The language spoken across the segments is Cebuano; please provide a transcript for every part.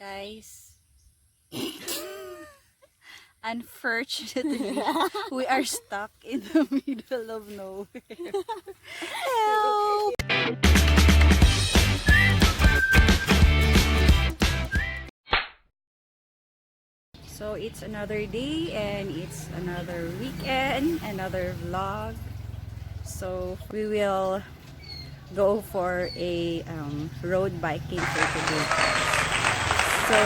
Guys, unfortunately, we are stuck in the middle of nowhere. Help! So it's another day and it's another weekend, another vlog. So we will go for a road biking for today. So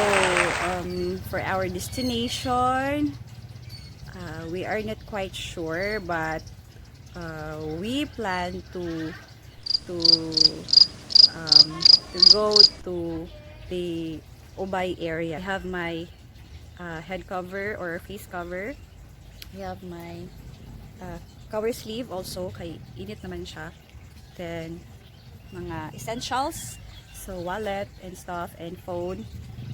for our destination, we are not quite sure, but we plan to go to the Ubay area. I have my head cover or face cover. I have my cover sleeve also kay init naman siya. Then mga essentials, so wallet and stuff and phone.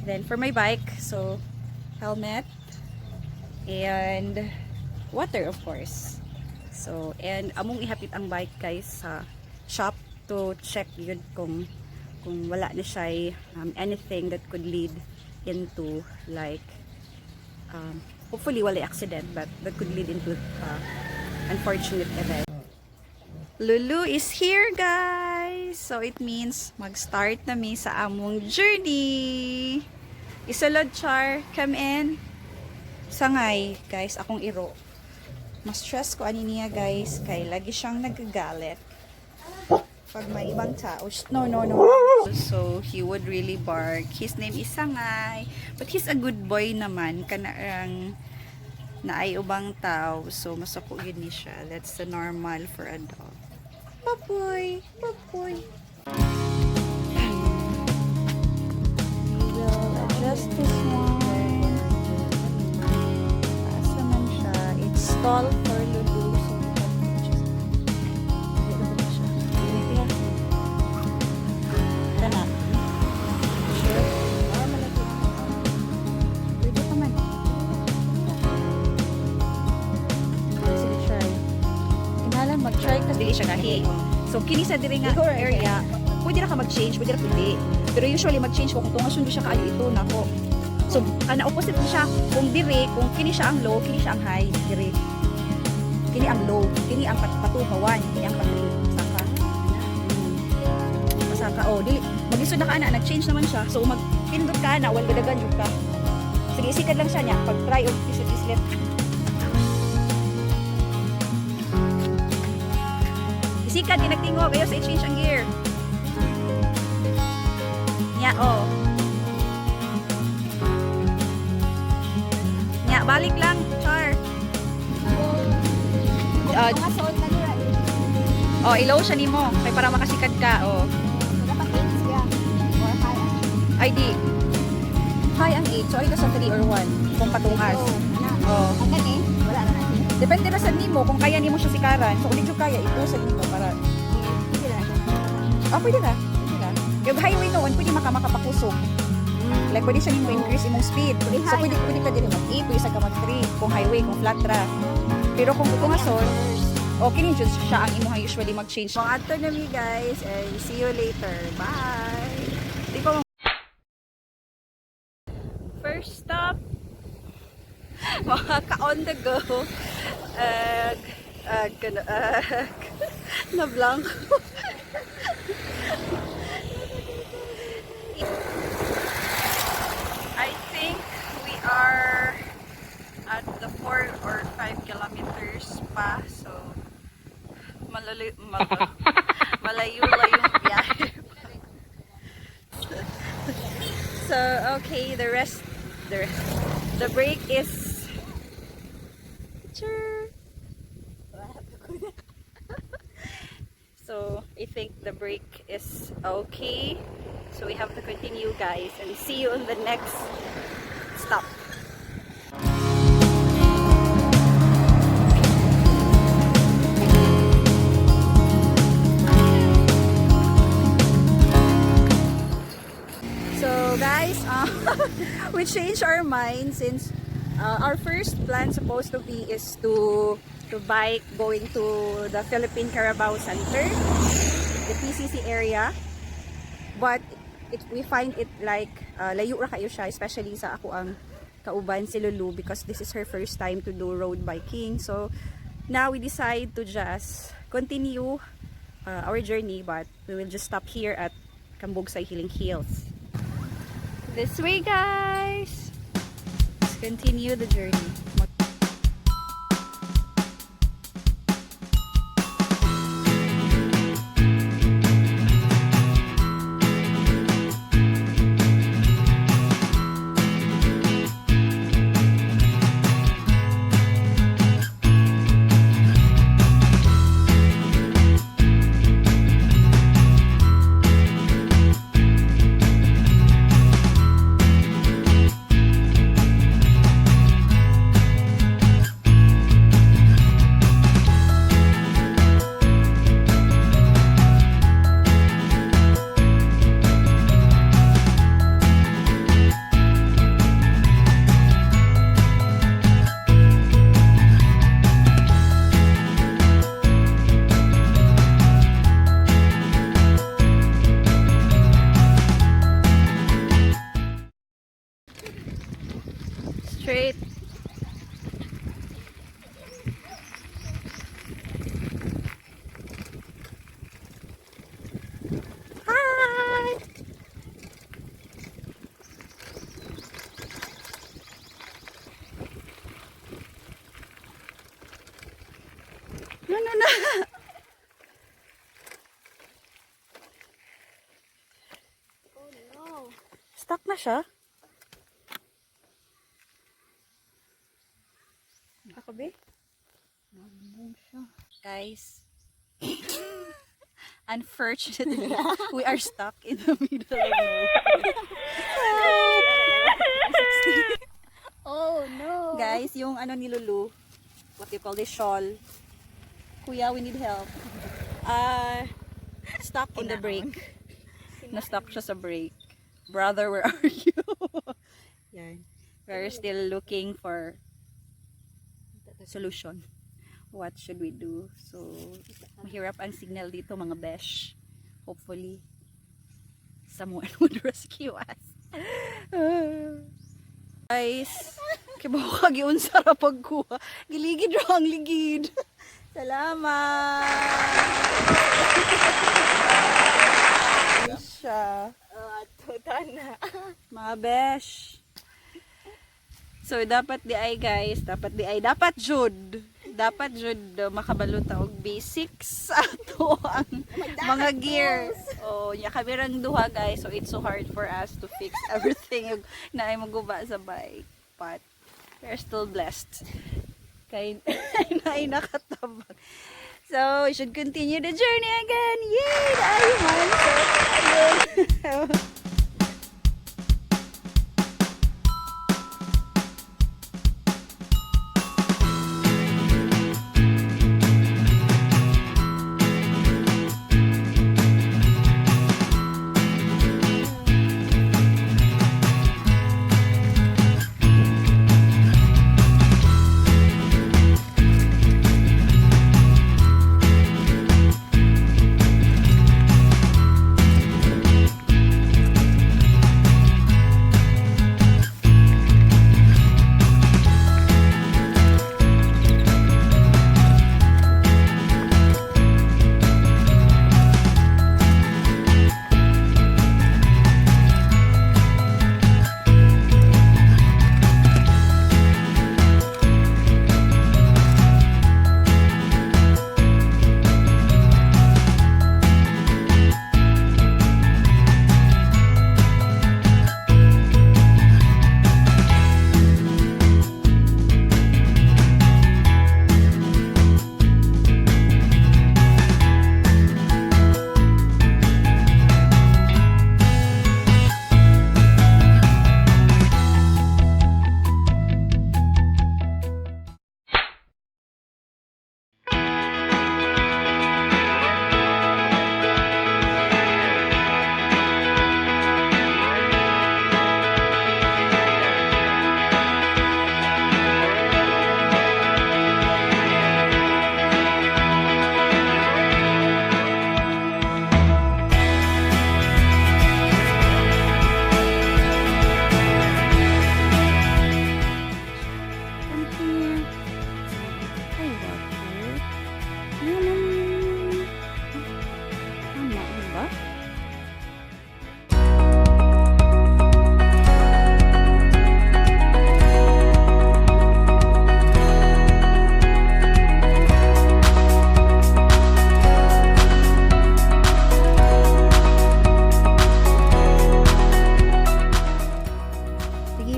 Then for my bike, so helmet and water, of course. So and among ihapit ang bike, guys, sa shop to check yun kung wala na siya anything that could lead into, like, hopefully wala accident, but that could lead into unfortunate event. Lulu is here, guys! So it means mag-start na mi sa among journey. Isulod, Char. Come in. Sangay, guys, akong iro. Mas stress ko ani niya, guys, kay lagi siyang nagagalit pag may ibang tao. No. So, he would really bark. His name is Sangay. But he's a good boy naman. Kanang naay ubang tao. So, masuko yun ni siya. That's the normal for a dog. Papoy! Papoy! We will adjust this one. Taas naman siya. It's tall for Lulu. So, we have to adjust. Dito ba siya? Dito. Kana. Sure? Ah, malaki. Pwede pa man. Sige, try. Kinahanglan mag-try kasi dili siya gahi. So kini sa diri nga area, pwede ra ka mag-change, pwede ra pwede. Pero usually mag-change ko kung tungason siya kaayo ito nako. So kana opposite ni siya kung diri, kung kini siya ang low, kini siya ang high diri. Kini ang low, kini ang pa 2 pa 1, kini ang pa 3. Saka. Masaka oh, dili maglisod na ka ana, nag-change naman siya. So magpindot ka ana, wal gadagan jud ka. Sige, isikad lang siya niya. Pag try og islit-islit. Isikad, di nagtingog. Ayaw sa i-change ang gear. Nya, oh. Nya, balik lang, Char. Kung masuot na nila, Oh, ilaw siya nimo kay para makasikad ka, oh. So, dapat 8 siya. Or high ang Ay di. High ang 8. So ay ka sa 3 or 1 kung patungas. Oh, ana. Oh. Ang gani, wala na natin. Depende ra sa nimo kung kaya nimo siya sikaran. So kung di jud kaya ito sa nimo para Hindi na siya. Ah, pwede na. Pwede na. Yung highway noon, pwede makapakusog. Like, pwede siya nimo increase imong speed. So, pwede, pwede ka din mag-8, pwede sa ka mag-3 kung highway, kung flat ra. Pero kung tungason, okay ni jud siya ang imuha usually mag-change. Mga ato na mi, guys, and see you later. Bye! Di pa. First stop, mga ka-on the go. Na blank. I think we are at the 4 or 5 kilometers pa. So, malayo, malayo-layo biyahe pa. So, okay, the rest, the break is Sure. So, I think the break is okay. So, we have to continue, guys, and see you on the next stop. So, guys, we changed our mind since our first plan supposed to be is to bike going to the Philippine Carabao Center, the PCC area. But We find it like layo ra kayo siya, especially sa akoang kauban si Lulu, because this is her first time to do road biking. So now we decide to just continue our journey, but we will just stop here at Kambugzay Healing Hills. This way, guys! Let's continue the journey. Straight. Hi! No. Oh no. Stuck na siya. Ako be? Siya. Guys, unfortunately, we are stuck in the middle of nowhere. Oh no. Guys, yung ano ni Lulu, what you call this, shawl. Kuya, we need help. Stuck in the brake. Na-stuck siya sa brake. Brother, where are you? Yan. We're still looking for solution. What should we do? So, mahirap ang signal dito, mga besh. Hopefully, someone would rescue us. Guys, kibaw ka giunsa ra pagkuha. Giligid ra ang ligid. Salamat. Siya. Oh, tuta na. Mga besh. So, dapat diay, guys, dapat diay, dapat jud. Dapat jud makabalo ta og basics ato ang mga gear. Oh, nya kami rang duha, guys. So it's so hard for us to fix everything ug naay maguba sa bike. But we're still blessed. Kay naay nakatabang. So, we should continue the journey again. Yay! Naayo man. So, ayun.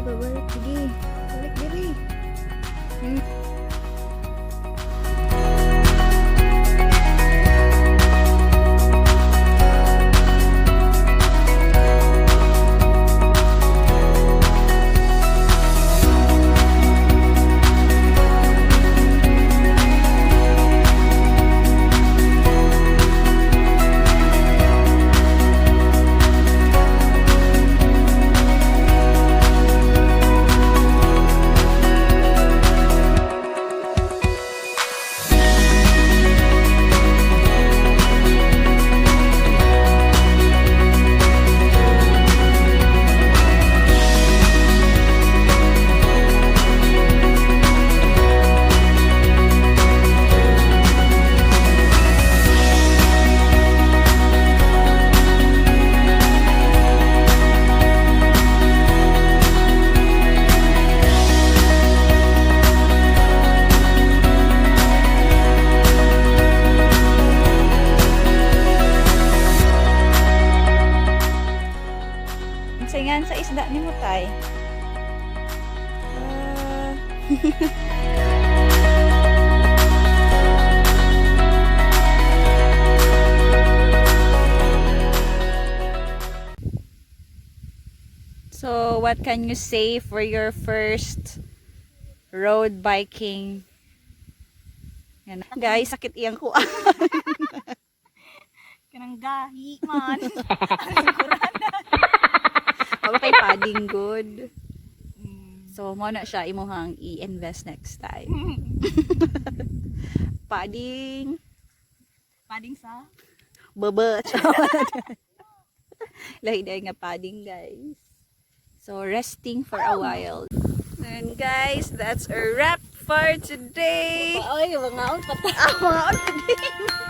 Pabalik sige. Balik diri. Unsa sa isda nimo, tay? Ah. So, what can you say for your first road biking? Yan. Guys, sakit iyang kuha. Kanang gahi man. Aba kay padding good. So, mo na siya imuhang i-invest next time. Padding, Padding sa? baba. Lahi dahil nga padding, guys. So, resting for a while. And guys, that's a wrap for today. Oy, mga on pa. Ah, mga on today.